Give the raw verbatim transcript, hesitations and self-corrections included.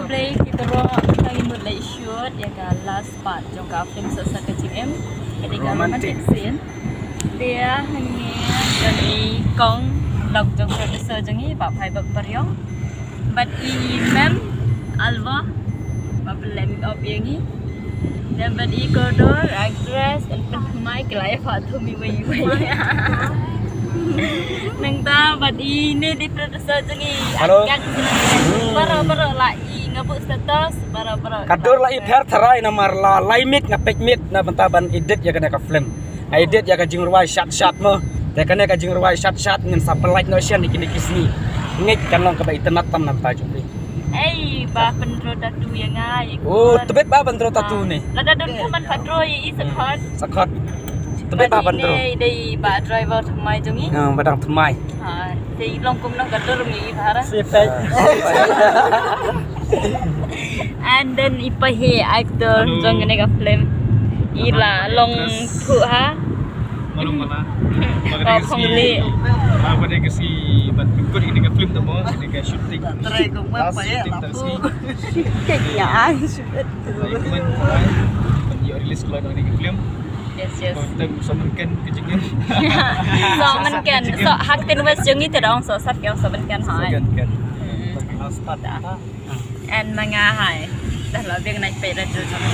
Play kita ro kita ngi mut leh shoot ïa ka last part jong ka film Sosat Ka Jingim. Ka dei ka romantic scene. Te hangne don i kong lok jong producer jong ngi, Bah Phai Bah Pariong. Bad i mem Alwa ba pynleh makeup ïa ngi. Then bad i kordor actress and pynthymmai ki la ïa pha thum iwei iwei. Nangta bad i ne dei producer jong ngi. Hello. Baroh baroh la i nga buh status baroh baroh. Ka dur la i pher tharai namar la lai miet nga peit miet na bynta ban edit ïa kane ka film. Nga edit ïa ka jingrwai shat shat mo. Te kane ka jingrwai shat shat ngin sa pynlait noh shen ïa kine ki sngi. Ngeit kan long kaba itynnad tam na bynta jong phi. Ei, ba pynroi tattoo ïa nga ïa. Oh, tbit ba pynroi tattoo ne. Lada don ka man pynroi ïa i sa khot. Sa khot. Tbit ba pynroi. Dei ba driver thymmai jong i. Ba dang thymmai. Ha, te i long kumno ka dur mi i bhara. Si peit. And then i pa hi actor jong kane ka film. I la long thuh ha. Malum mala. Ba ka dei ka sngi. Ba ka dei ka sngi ban pynkut ïa kane ka film tamo, ïa kane ka shooting. Last shooting ta sngi. Kek ya ai shooting. Ai kmen ai. Ban ïoh release kloi ïa kane ka film. Yes, yes. Ba tang so mynken ka jingim. So mynken. So ha ktien West jong ngi te dang so sat ke so mynken hai. So mynken. Last part. And ma nga hai. Dah la biang naik pay radio jong.